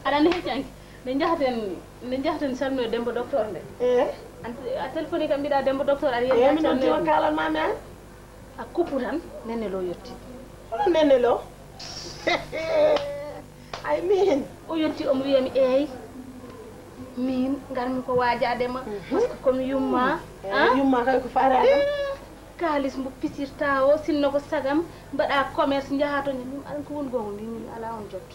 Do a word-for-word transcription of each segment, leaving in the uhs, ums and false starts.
Aɗa anndi heccanki, nde njahaten, nde njahaten salminoye Demba Docteur nde. Eh? An, a téléphoné kam mbiɗa Demba Docteur aɗa Eh, yiyande min noon salminoye tiwa ɗum. Kalan mami an? A kuppu tan, Nene Lo yetti. Hono Nene Lo? Ay min. O yetti omo wiyami, "Eey, min ngarmi ko waajaade ma, Mhm. Parce que comme yumma, Eh, ah? Yumma kay ko faaraade. Eh, kaalis mbo pisirta o, sinno ko sagam, mbaɗa commerce, njaha to, min aɗa ko woni gonga, min alaa on jot."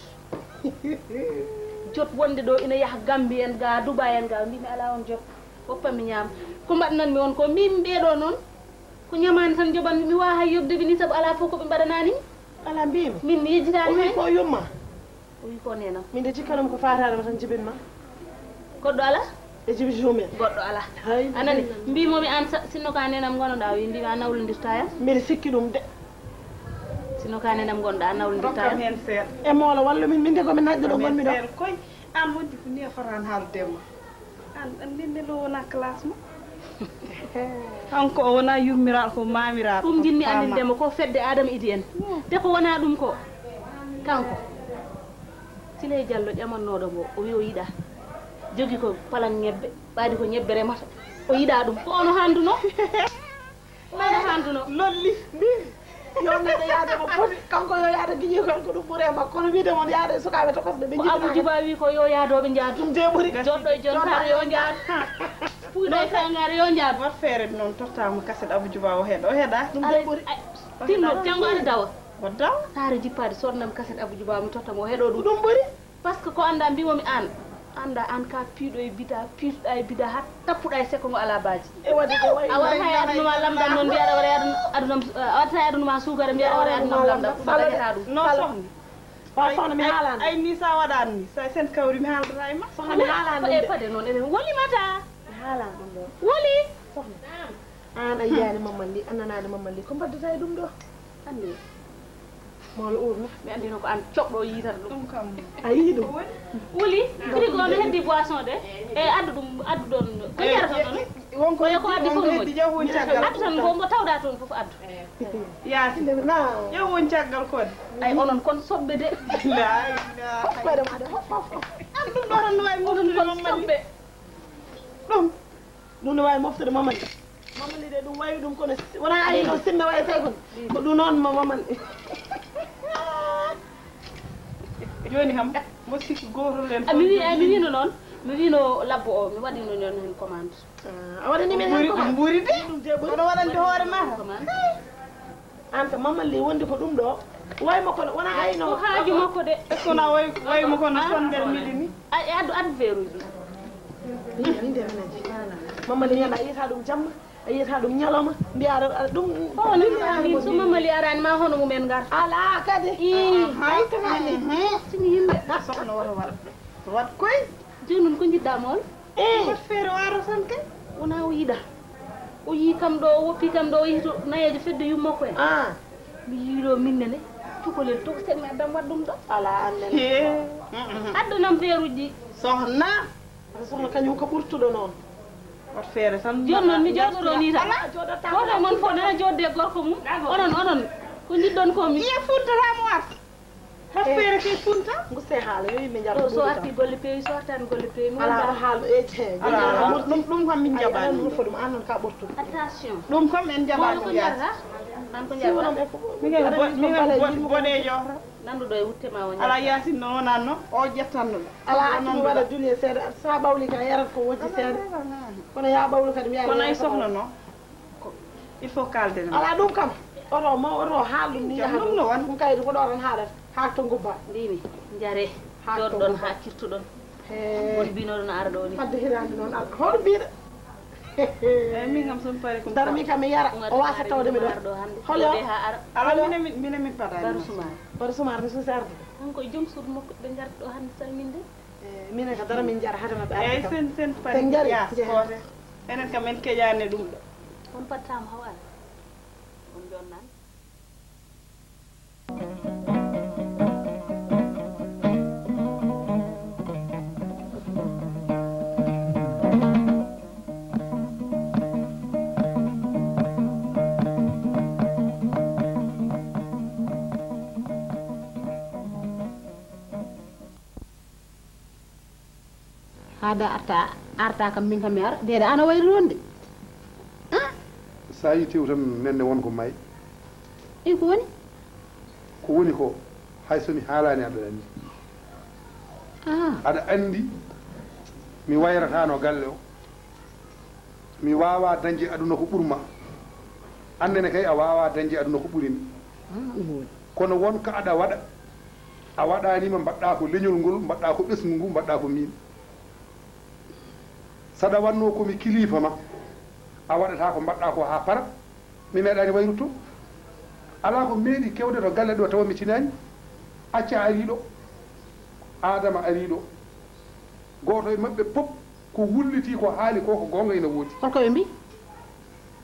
Jot wonde ɗo ina yaha Gambie en ga, Dubai en ga, mbimi alaa on jot. Woppa mi ñaam. Ko mbaɗnan mi on ko, mbimi ɓeɗo noon, ko ñamaani tan njoɓan mi, mi wawa hay yobde ɓe ni, sabu alaa fof ko ɓe mbaɗanani mi. Alaa mbimi. Min mi yejjitaani O wi hay. Ko yumma. O wi ko nenam. Min de cikkanam ko faataade ma tan jibin ma. Goɗɗo alaa? E jibi jumen. Goɗɗo alaa. Hay. A nani? Mbimomi an sa-, sinno ka nenam ngonoɗa, o wi mbimi a nawlondirta yam. Mbiɗa sikki ɗum de. Sinno ka nenam ngonɗa, a nawlondirta yam. Rokkam heen seeɗa. E moolo wallu min, min de ko min najjo ɗo ngonmi ɗo. Heen seeɗa koy, an wonti ko ni a fotaan haalde ma. An, an Nene Lo wona classe ma. Kanko o wona yummiraaɗo, ko maamiraaɗo. Ɗum njiɗmi anndinde mo, ko fedde Adama Idi en. Mm. Te ko wona ɗum ko, kanko. Siley Jallo ƴamannooɗo mo, o wi o yiɗaa. Jogi ko palan ñebbe, ɓaadi ko ñebbe remata. O yiɗaa ɗum. Ko ono hannduno? Ko ono hannduno? Lolli. Yo neɗɗo yaade mo foti, kanko yo yaade giƴi kanko ɗum ɓure makko. Kono wiide mon yaade e sukaaɓe tokosɓe ɓe Ko jiɗi Abou Djouba wi ko yo yaadooɓe njaadu. Ɗum de ɓuri. Joɗɗo e jontaare yo njaadu. Puyɗo e sangaare yo njaadu. Wat feere noon tottaama kaset Abou Djouba o heɗa, o heɗa. Ɗum de ɓuri. Tinno, janngo ari dawa. Wadda? Saare jippaade, sodnam kaset Abou Djouba, mi totta mo, o heɗo ɗum. Ɗum ɓuri. Parce que ko annda, mbimomi an, annda an ka piiɗo e bida, piiɗuɗa e bida, haa tappuɗa e sekko ngo alaa baaji. E waɗde ko wayi A waɗata e aduna ma lamdam noon, mbiyaɗa waɗa e aduna, aduna, a waɗata e aduna ma suukara, mbiyaɗa waɗa e aduna ma lamdam, ɗum dañata ɗum. Non, sohna. Wa sohna, mi haalano. Ay, ni sa waɗani ni, sa sen kawri mi haaldata e ma. Sohna, mi haalano ɗum de. Ko e fade noon, enen wolimata. Mi haalano ɗum ɗo. Woli. Sohna. An a yiyaani Mamman Li, a nanaani Mamman Li, ko mbaddata e ɗum ɗo? Anndi. Mawɗo uurna. Mi anndi no ko an coɓɗo yiitata ɗum. Ɗum kam. A yii ɗum? Wuli, frigo no heddi boisson de. E addu ɗum, addu ɗon. Ko jarata ɗon? Won ko ko addi fof no heddi, yahu won caggal. Addu tan ko mbo tawɗa toon fof addu. Yaasi. Yahu won caggal ko de. Ay onon kon soɓɓe de. La ilaha. Koyɗe ma de, hof, hof, hof. An ɗum ɗo tan no wawi moftude Mamman Li. Ɗum. Ɗum no wawi moftude Mamman Li. Mamman Li de ɗum wawi ɗum kono si-, wona ayi noon simme waɗetee kon. Ko ɗum noon mo Mamman Li. Jooni kam, mo sikki gooto len. A mi wi-, a mi wino noon, mi wino labbo o, mi waɗino noon hen commande. Ah, a waɗani min hen commande? Mburi de. Ɗum de ɓuri. Kono waɗande hoore ma. Commande. An ka Mamman Li wondi ko ɗum ɗo. Way mo kono, wona ayno. Ko haaju makko de. Est-ce que na way, way mo kono son nder midi ni? Ay, addu, addu veeruuji. Min, min de mi nani. Mamman Li nana, a yiyata ɗum jamma, a yiyata ɗum ñalawma, mbiya aɗa, aɗa ɗum. Ko wona min, min so Mamman Li arani ma hono mumen ngar. Ala kadi. Ii. Hay to mani. Sini yimɓe. Soxna wata waɗa. Wat koy. Jooni noon ko njiɗɗa mool? Eh. Wat feere o ara tan kay. Wona o yiɗa. O yii kam ɗo, o woppi kam ɗo, o yehi to nayeejo fedde yummakko en. Ah. Mi yii ɗo min nene, cukalel to, sen mi addan waɗ ɗum ɗo. Ala an nene. He. Addanam veeruuji ɗi. Soxna. Soxna kañum ko ɓurtuɗo noon. Wat feere tan. Jooni noon mi jooɗoɗo ni tan. Ala, jooɗata. Gooto e mon fof nana jooɗde e gorko mum. Onon, onon. Ko njiɗɗon ko mi. Iya funtata mo arta. Hol feere kay funta? Ngu se haala, yo yimɓe njaɓa. So arti golle peewi, so artaani golle peewi, mi wonda. Ala, haal, e, e, ala, ala. Ɗum, ɗum kam min njaɓaani. Ɗum fof ɗum, an noon ka ɓortude. Attention. Ɗum kam en njaɓaani ko yaasi. An ko njarata? Min kay ko bo-, min kay ko bo-, boɗeejo o tan. Nanduɗo e wutte ma o njarata. Ala, Yaasin noon wonanno, o ƴettanno ɗo. Ala, accu mi waɗa dulier seeɗa. Sa ɓawli ka yarat ko wojji seeɗa. Kono ya ɓawlu kadi mi yarat. Kono ay sohla noon. Ko, il faut kaalden. Ala ɗum kam. Oto ma, oto haal ɗum ni yaha ɗum. Ɗum no won. Ɗum kay ko ɗo tan haalata. Haa to ngubba. Mbimi, njare. Haa to ngubba. Jooɗɗon haa kirtuɗon. He. On mbinoɗon ara ɗo ni. Fadde hiraande noon, ala. Hoɗo mbiɗa? Eyi, min kam so mi pari ko mi dara mi kam mi yara. O wasa tawde mi ɗo. Hol yo? Ala, minen min, minen min padaani. Baru Sumaare. Baru Sumaare, mi suusi arde. Kanko e joom suudu makko, ɓe ngarta ɗo hannde salminde. Eh, minen ka dara min njara hade maɓɓe arde kam. Eyi, sen, sen pari. Sen njari, yaas, jeeha. Gooto. Enen kam en keƴaani ɗum ɗo. On pattaama haw ala. On jonnaani. Aada arta, arta kam min kam mi ara. Deede ana wayri wonde. Ah, So a yii tew tan nenne won ko may. Ɗi ko woni? Ko woni ko, hay so mi haalaani aɗa anndi. Ah, Aɗa anndi mi wayratano galle o. Mi waawaa dañde aduna ko ɓur ma. Annene kay a waawaa dañde aduna ko ɓuri mi. ah, ɗum woni. Kono won ko aɗa waɗa. A waɗaani ma mbaɗɗaa ko leñol ngol, mbaɗɗaa ko ɓesngu ngu, mbaɗɗaa ko miin. Saɗa wanno ko mi kilifa ma, a waɗata ko mbaɗɗa ko ha para. Mi meeɗani wayrutto. Ala ko meeɗi kewde to galle ɗo tawa mi tinani. Acca ariɗo, Adama ariɗo. Goto e maɓɓe pop ko wulliti ko haali ko ko gonga ina woodi. Holko ɓe mbi?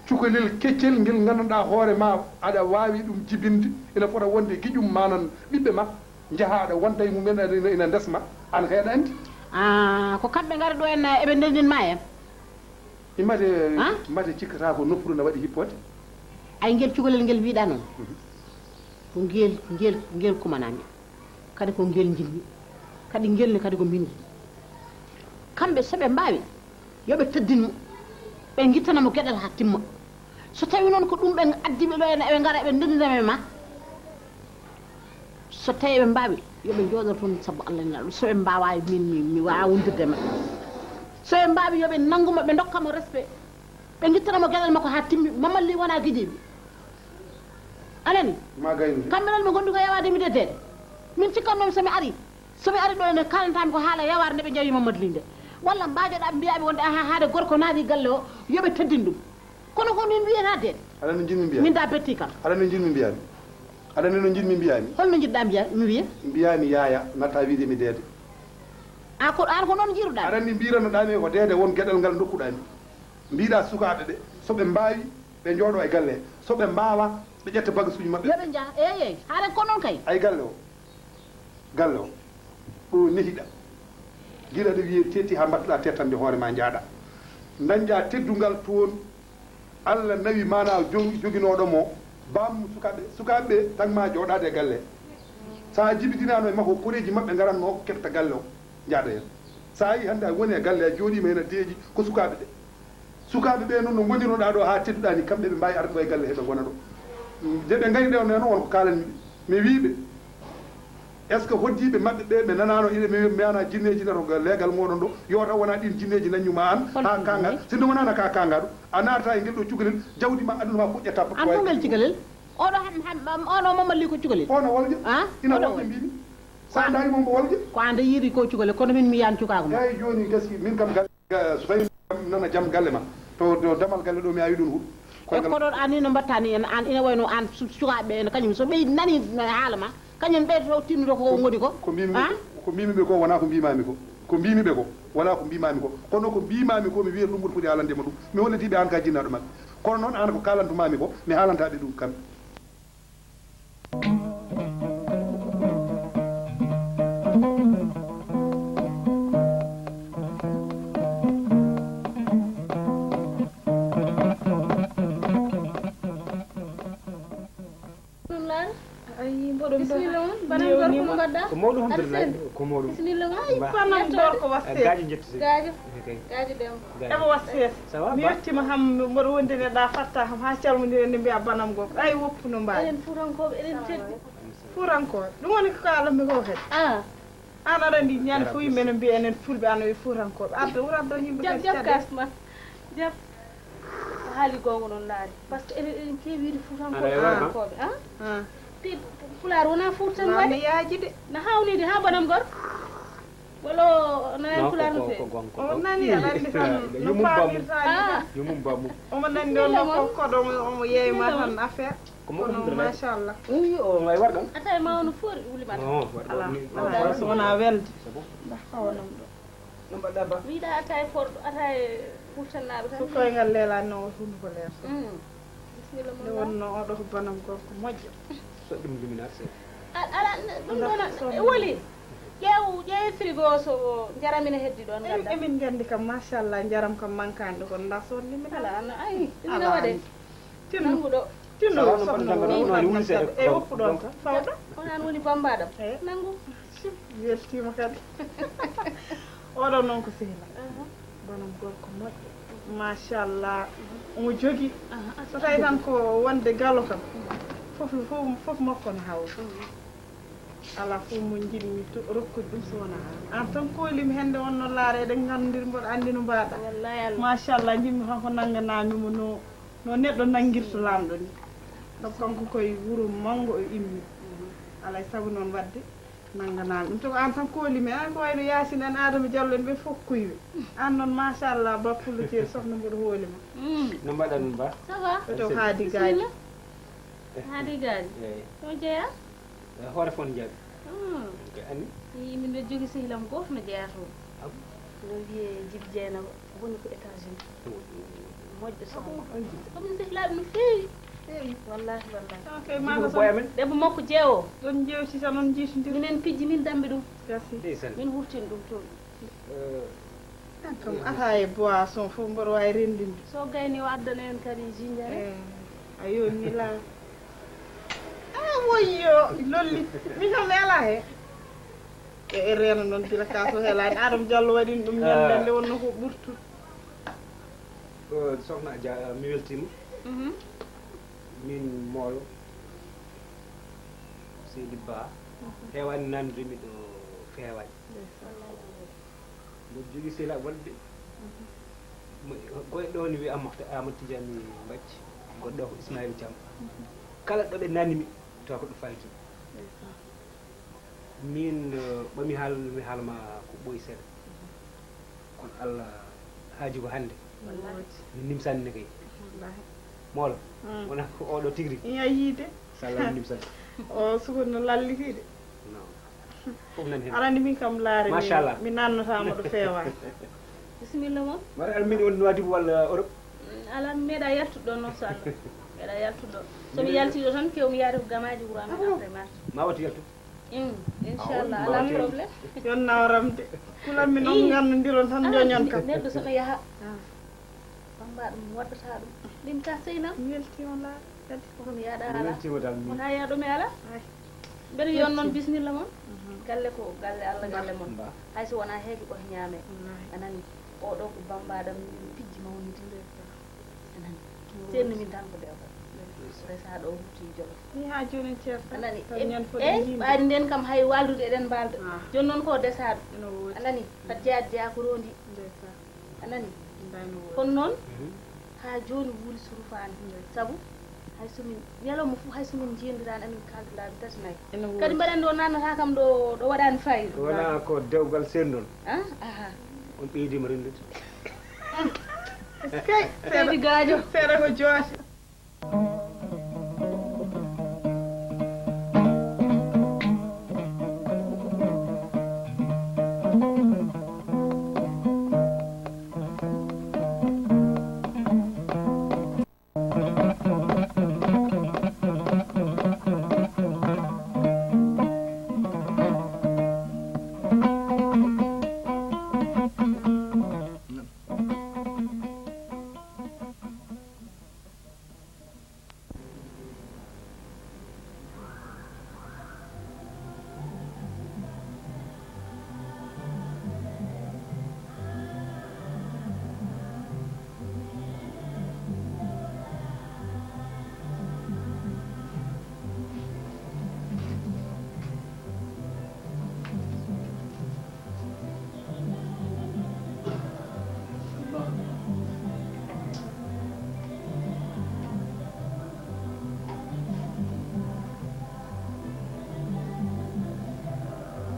Cukalel keccel ngel gandanɗa hoore ma aɗa wawi ɗum jibinde, ina fota wonde giƴum manan ɓiɓɓe ma, jaha aɗa wonta e mumen aɗa ina, ina ndesma, an kay aɗa andi. Ah, ko kamɓe ngara ɗo en eɓe ndendin ma en. Immate Ah? Mate cikkata ko noppuɗo na waɗi hippode. Ay ngel cukalel ngel mbiɗa noon. Ko ngel ngel ngel kumanami. Kadi ko ngel jinmi. Kadi ngel ne kadi ko min. Kamɓe so ɓe mbawi yo ɓe teddin mo. Ɓe guittana mo gueɗal ha timma. So tawi noon ko ɗum ɓe addi ɓe ɗo ene ɓe gara ɓe ndendinami ma. So tawi ɓe mbawi yo ɓe jooɗo toon sabu Allah nelaɗo. So ɓe mbawa min mi mi wawa wondirde ma. So ɓe mbawi yo ɓe nanguma ɓe dokka mo respect. Ɓe guittana mo gueɗal makko ha timmi. Mamadou Ly wona guidiɓe. Anani? Ma gaynude. Kamɓe noon ɓe gondi ko yawade mi de deede. Min cikkatnomi somi ari. Somi ari ɗo ene kalantami ko haala yaware nde ɓe jawi Mamadou Ly nde. Walla mbajoɗa mbiyaɓe wonde aha haade gorko naati galle o yoɓe teddin ɗum. Kono ko min mbiyata deede. Aɗa no jinmi mbiyami. Min da betti kam. Aɗa no jinmi mbiyami. Aɗa no jinmi mbiyami. Holno jiɗɗa mbiya mi wiya? Mbiyami yaya natta wiide mi deede. A ko an ko noon jiruɗa? Aɗa anndi mbiranoɗami ko deede won geɗal ngal dokkuɗami. Mbiɗa sukaɓe ɓe so ɓe mbawi ɓe jooɗo e galle he, so ɓe mbawa ɓe ƴetta bagasuji maɓɓe. Yo ɓe njah, eey eey, haray ko noon kay. Ay galle o, galle o, ɗo nehiɗa, gila ɗo wiye tetti ha mbattuɗa tettande hoore ma jaaɗa, dañɗa teddungal toon. Allah nawi mana joginooɗo mo bammu sukaɓe, sukaɓe ɓe tan ma jooɗade e galle he. Sa jibidinano e makko koreji maɓɓe garanno kefta galle o. Jaada heen. So a yii hannde a woni e galle a jooɗiima heen a deeƴi ko sukaaɓe ɓe. Sukaaɓe ɓe noon no ngonirnoɗaa ɗo haa tedduɗaa ni kamɓe ɓe mbaawi arde ɗo e galle he ɓe ngona ɗo. Nde ɓe ngari ɗo noon won ko kaalanmi ɓe. Mi wii ɓe est ce que hoddiiɓe maɓɓe ɓe ɓe nanaano ina mi wiya mi ana jinneeji nato leegal mooɗon ɗo yo taw wonaa ɗiin jinneeji naññu ma aan haa kaanga si nde wonaano ka kaanga ɗo a naata e ngel ɗo cukalel jawdi ma aduna ma fuɗƴata. An fof ngal cukalel oɗo oɗo mamadli ko cukalel. Ono wolƴo ina wolƴo mbimi. Sa daari mo mbo walde. Ko an yiiri ko cukale kono min mi yan cukako ma. Ay joni gasi min kam galle so tawi nana jam galle ma to to damal galle ɗo mi awi ɗon huɗo. E koɗon an ni no mbattani en an ina wayno an sukaɓe en kañum so ɓe nani haala ma kañum ɓe to tinnude ko ngoni ko. Ko mbimi ɓe ko ko mbimi ɓe ko wona ko mbimami ko. Ko mbimi ɓe ko wona ko mbimami ko kono ko mbimami ko mi wiyata ɗum mboɗo foti haalande ma ɗum mi hollitiɓe an ka jinnaɗo maɓɓe kono noon an ko kalantumami ko mi haalantaɓe ɗum kamɓe. Ayi mboɗo bisimilla on banam gorko mo mbaɗɗa ko mawɗo hundirnaɗi ko mawɗo bisimilla on banam gorko wasse gaajo jettude gaajo gaajo dembo eɓe wasse mi wettima ham mboɗo wondini ɗa fatta ham ha calmodire nde mbiya banam gorko ay woppu no mbawi enen fuutankoɓe enen teddi fuutankoɓe ɗum woni ko kalanmi ko kadi a an aɗa andi ñande fof yimɓe ne mbiya enen fulɓe ano e fuutankoɓe adda wuro addan yimɓe jam jam kasma jam ko haali gonga noon laari par ce que enen eɗen keewi wiide fuutankoɓe fuutankoɓe a te pulaar wona fuuta tan waɗi yaaji de na hawnide ha banam gor wala o nani pulaar no fewi o nani aɗa andi tan no faalirta ni tan yumum bamum omo nani ɗon no kokkoɗo omo yeeyma tan affaire Ko mo ɗum machallah. Wi o may war ɗon. Atay ma ono fori wuli ma. Non, war ɗon. Ala, ala, so wona welde. Bah ka wonam ɗo. No mbaɗɗa ba? Wiɗa atay forɗo, atay furtannaɓe tan. Ko koyngal lelani no hunduko leer. Mm. Bismillah mo. Nde wonno oɗo ko banam gorko moƴƴo. So ɗum luminat se. Ala ɗum ɗona woli. Ƴeew ƴeew frigo so jaram ina heddi ɗon ngadda. Emin gandi kam machallah jaram kam mankani ɗo kono nda sonni min. Ala ala ay ina waɗe. Tinno. Nanguɗo. Tinno sohna woni e woppu ɗon tan fawɗo. Onan woni bambaɗam. Nangu. Weltima kadi. Oɗon noon ko sehila. Kono gorko moƴƴo. Machallah. Omo jogi. So tawi tan ko wonde galo kam. Fof, fof, fof makko no hawri. Alaa fof mo njiɗmi to-, rokkude ɗum so wonaa aan. Aan tan koolimi hannde on no laareede nganndir mboɗo anndi no mbaɗa. Wallahi Allah. Machallah, njiɗmi tan ko nannganami mo no, no neɗɗo nanngirta laamɗo ni. Sabu kanko koye wuro manngo o immi. Alaa e sago noon waɗde. Nannganaa ɗum to ko aan tan koolimi, aan ko wayno Yaasin en, Aadama Jallo en, ɓe fof kuyɓe. Aan noon, machallah, ba Pullo Jeeri, sohna mboɗo hooli ma. Mm. No mbaɗa ɗum ba? Ça va? Koto haadi gaaji. Bisimilla. Haadi gaaji. Eeyi. Ɗo jeyaa? Eh, hoore fof no jaabi. Mm. Ko anni? Ii, min ɗo jogi sehlam gooto no jeyaa toon. Aw. No wiyee Jibi Jeynaba. Woni ko États-Unis. Moƴƴo sohna. Ko min sehilaaɓe no feewi. Feewi. Wallahi, wallahi. Ok, Jibi ko boy amen. Debbo makko jeewo. Ɗon jeewti tan, on njiitondiri. Minen pijji, min dambi ɗum. Gasi. Ndeysaan. Min wurtini ɗum toon. Eh. An kam, ata e boisson fof mboɗo waawi renndinde. So gayni o addana en kadi jinjare. Eh, a yonni laa. Ah, woyyo, lolli. Min kam mi alaa he. E, e reeno noon gila ka so helaani. Adam Diallo waɗino ɗum ñande nde wonno ko ɓurtu. Ko sohna Dia, mi weltiima. Mhm. Min Moolo, Seydi Ba. Mhm. Heewaani nandude mi ɗo feewaani. Ndeysaan. Mboɗo jogii sehilaaɓe wonɓe. Mhm. Mo, goɗɗo ɗo ne wiyee Amadou, Amadou Tidiane Mbacci. Goɗɗo ko Ismaïla Thiam. Mhm. Kala ɗo ɓe nani mi, tawa ko ɗo fayti. Ndeysaan. Min, eh, ɓami haal, mi haala ma ko ɓooyi seeɗa. Kono Allah haaju ko hannde. Wallaahi. Mi nimsani ne kay. Wallaahi. Moolo, mm, wona ko oɗo tigi rigi. Iya yiide. Sala mi nimsani. O suko no lalli kii de. Non. Fof nan heen. Aɗa anndi min kam laare mi, machallah, mi nannotaama ɗo feewa. Bisimilla mon. Mbaɗa aɗa meeɗi wonde Nouadhibou walla Europe? Mm, alaa, mi meeɗa yaltude ɗon noon so Allah. Mi meeɗa yaltude ɗon. So mi yaltii ɗo tan, kew mi yaade ko gamaaji wuro amen après marché. Ma wattu yaltude. Mm, inchallah, alaa problème. Yon nawram de. Kulanmi noon, ii, nganndiron tan, ah, joñon kam. Neɗɗo so no yaha, ah, bamba ɗum waddata ɗum. Ɗum ka Seynam. Mi weltiima laa kadi. Ko mi yaɗa mi ala. Weltiima dal. Wona yaɗo mi ala. Ay. Mbeɗa yon noon weltiima. Bisimilla mon. Mhm. Galle ko galle Allah, galle mon. Mba. Hay so wonaa heege ko ñaame. Wallaahi. A nani? Oɗo ko bamba ɗam min pijji mawnidi. Ndeysaan. A nani? Senno min tan ko dewgal. Resa ɗo huuti Jolof. Ni haa jooni en ceerta. A nani? Tan ñande fof eyi, ɓaadi nden kam hay waldude eɗen mbaalda. Ah. Jooni noon ko desaaɗo. Ene woodi. A nani? Fat jeyaade jeyaa ko rondi. Ndeysaan. A nani? Ndaa no woodi. Kono noon, mhm, haa jooni wuuri surufaani. Ndeysaan. Sabu hay so min, ñalawma fof hay so min njeendiraani, amin kaalda laabi tati nayi. Ene woodi. Kadi mbaɗen ɗo naatnata kam ɗo, ɗo waɗaani fayida. Wonaa ko dewgal senndon. Ah, aha. On ɓeydiima renndude. Eskey, seydi Gaajo. Seeɗa ko jooti.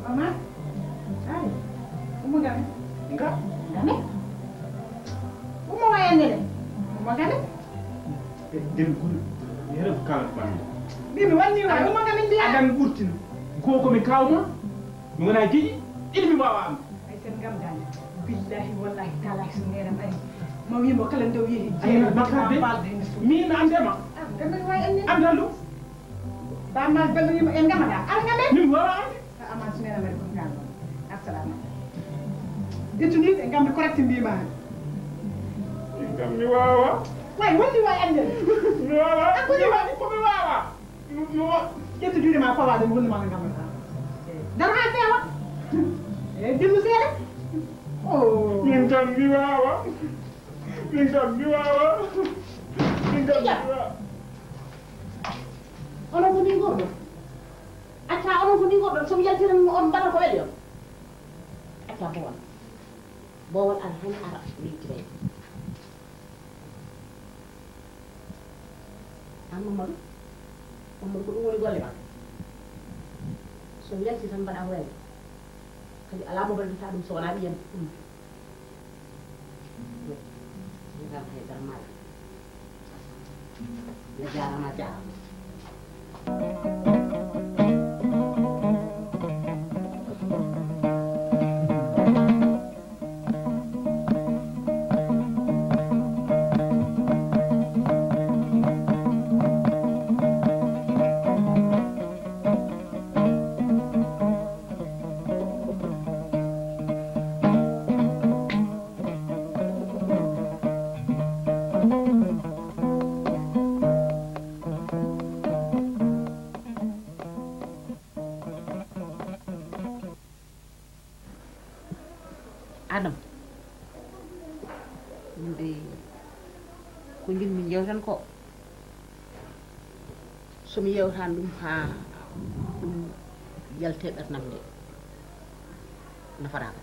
Mama, ay, umma Game. Nga? Game? Umma wayande de. Umma Game. Nden kul, mi heɗen ko kala ko ɓanndu. Mbi mi wanni waay, umma Game mbiya. Adan ɓurtina. Ko ko mi kawma, mi wona giƴi, ɗiɗi mi wawa am. Ay sen ngam dande. Billahi wallahi talahi so neram ari. Ma wimo kala ndew yehi jeeyi bakka de. Min andema. Ah, ngam mi wawi anni. Andalu. Ba ma bello yimo en ngamata. Ar ngam en. Min wawa ande. Ka aman so neram ari ko ngal. Assalamu alaikum. Ituni de ngam ko rakti mbi ma. Ngam mi wawa. Way wonni way ande. Mi wawa. An ko ni wawa. Ko mi wawa. Ƴettu juuɗe ma fawaade mi wulnima no ngamata. Daro ha feewa. E dillu seeɗa. Min kam mi wawa. Min kam mi wawa. Min kam mi wawa. Onon ko ni gorɗo? Acca, onon ko ni gorɗo, so mi yaltiran on mbaɗa ko weli on. Acca, bowal. Bowal ara, hani ara, leydi leydi. An Mamadou, Mamadou, ko ɗum woni golle ma? So mi yalti tan mbaɗa ko weli. Kadi alaa mo ballata ɗum so wonaa ɓiyam ɗum. Ngam haydara maaɗa. A jaaraama, a jaaraama. Adam, min de ko njiɗmi yewtan ko, so mi yewtan ɗum haa ɗum yalti e ɓernam de, nafata kam.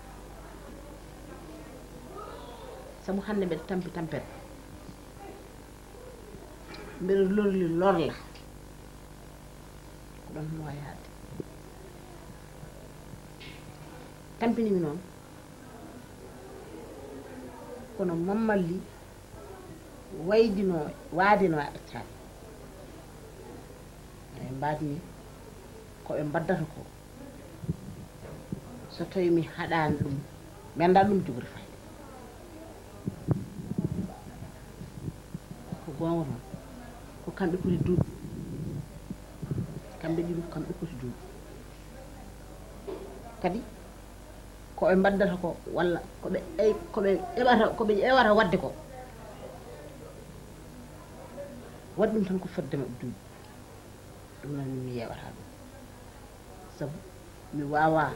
Sabu hannde mbeɗa tampi tampere, mbeɗa lorli lorla, ko ɗon mi wawi yaade. Tampinimi noon, kono Mammalli waydino, waadino a accaani. Eɗen mbaadni ko ɓe mbaddata ko. So tawi mi haɗaani ɗum, mi anndaa ɗum jogori fayda. Ko goonga noon, ko kamɓe poti duuɓi. Kamɓe ɗiɗo, ko kamɓe poti duuɓi. Kadi, ko ɓe mbaddata ko, walla ko ɓe, ey, ko ɓe ƴeɓata, ko ɓe ƴeewata waɗde ko, waɗi ɗum tan ko fodde maɓɓe duuɓi. Ɗum noon, min mi yeeɓata ɗum. Sabu mi waawaa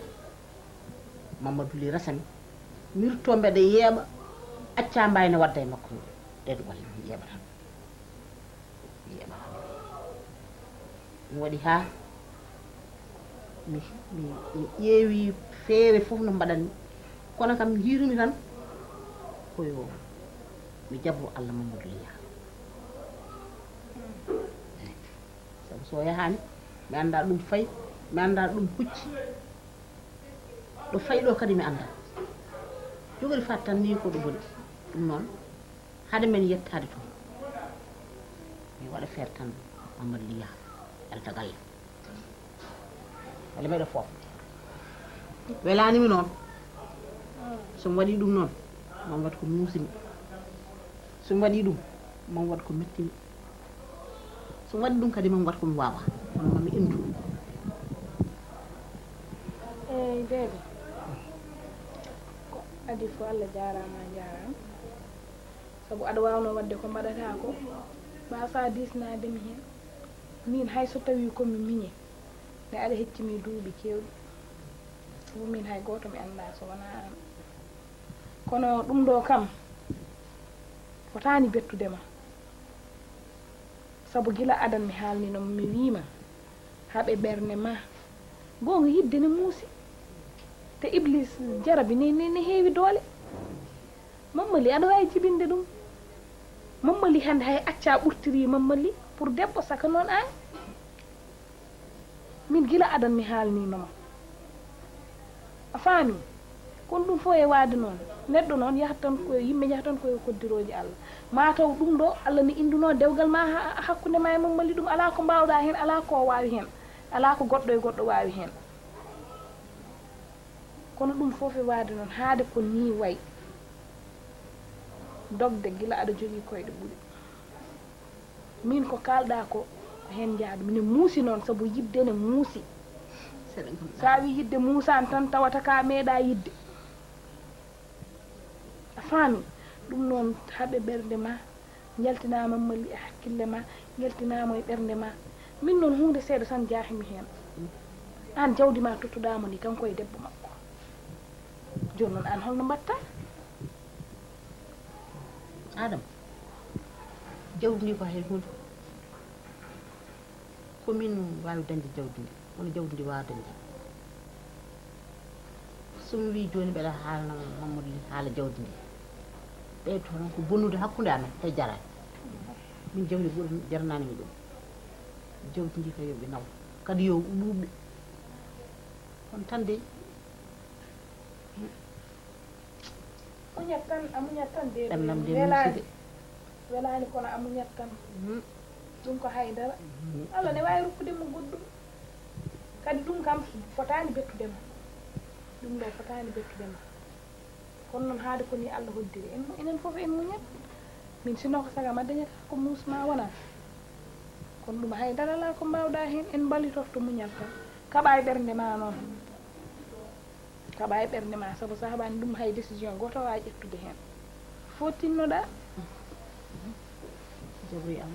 Mamadou Ly Rasane, mi rutto mbeɗa yeeɓa, acca mbayne wadda e makko ɗen golle, mi yeeɓata ɗum. Mi yeeɓata ɗum. Ɗum waɗi haa mi, mi, mi ƴeewi feere fof no mbaɗanmi. Kono kam, njiirumi tan ko yo mi jabo Allah Mamadou Ly Yaaha. Sabu so yahaani, mi anndaa ɗum fayi, mi anndaa ɗum hucci. Ɗo fayi ɗo kadi mi anndaa. Jogori faat tan ni ko ɗum woni. Ɗum noon, hade men yettaade toon, mi waɗa feere tan Mamadou Ly Yaaha yalta galle. Walla meɗa foof. Welaani mi noon. So mi waɗii ɗum noon, maa mi waɗ ko muusimi. So mi waɗii ɗum, maa mi waɗ ko mettimi. So mi waɗii ɗum kadi, maa mi waɗ ko mi waawaa. Kono maa mi inndu. Eey, Deede. Ko adii fof, Allah jaaraama, a jaaraama. Sabu aɗa waawnoo waɗde ko mbaɗataa ko, mbaasaa diisnaade mi heen. Miin, hay so tawii ko mi miñe, nde aɗa heccini duuɓi keewɗi. Sabu miin, hay gooto mi anndaa so wonaa aan. Kono ɗum ɗoo kam, fotaani bettude ma. Sabu gila adan mi haalnino ma, mi wii ma, haɓe ɓernde ma. Goonga, yiɗde ne muusi. Te Iblis jarabi ne, ne, ne heewi doole. Mammali, aɗa waawi jibinde ɗum. Mammali hannde hay acca ɓurtiri Mammali pour debbo, saka noon aan. Min gila adan mi haalnino ma. A faami? Kono ɗum fof e waade noon. Neɗɗo noon yahat tan ko, yimɓe njahat tan ko e koddirooji Allah. Maa taw ɗum ɗo Allah ne innduno dewgal ma ha, hakkunde ma e Mammali, ɗum alaa ko mbaawɗaa heen, alaa ko o waawi heen, alaa ko goɗɗo e goɗɗo waawi heen. Kono ɗum fof e waade noon, haade ko nii wayi. Dogde gila aɗa jogii koyɗe ɓuri. Min ko kaalɗaa ko, ko heen njaadu. Mine muusi noon, sabu yiɗde ne muusi. Seɗa gomɗaa. So a wii yiɗde muusaani tan, tawata ka meeɗaa yiɗde. A faami? Ɗum noon, haɓe ɓernde ma, njaltinaa Mammali e hakkille ma, njaltinaa mo e ɓernde ma. Min noon, huunde seeɗa tan njaahimi heen. Aan, jawdi ma tottuɗaa mo ni, kanko e debbo makko. Jooni noon, aan holno mbaɗta? Adama, jawdi ndi ko hay huunde. Ko min waawi dañde jawdi ndi, kono jawdi ndi waawaa dañde. So mi wii jooni mbeɗa haalna Mamadou Ly haala jawdi ndi, ɓeydoto tan ko bonnude hakkunde amen, tawi jaraani. Min jawdi ɓuri jaranaani mi ɗum. Jawdi ndi kay yo ɓe naw, kadi yo ɓuuɓde. Kono tan dey, Muñat tan, a muñat tan de. Ɓernam de Welaani. Muusi de. Welaani kono a muñat tan. Mhm. Ɗum ko haydara. Mhm. Allah ne waawi rokkude mo goɗɗum. Kadi ɗum kam fotaani bettude ma. Ɗum ɗo fotaani bettude ma. Kono noon haade ko ni Allah hoddiri. En, enen fof en muñat. Min sinno ko saga ma dañata ko muus ma wona. Kono ɗum haydara alaa ko mbaawɗa heen. En mbalitorto muñal tan. Kaɓa e ɓernde ma noon. Kaɓa e ɓernde ma sabu so haɓaani ɗum hay décision gooto waawi ƴettude heen. Fof tinnoɗa. Jabri am.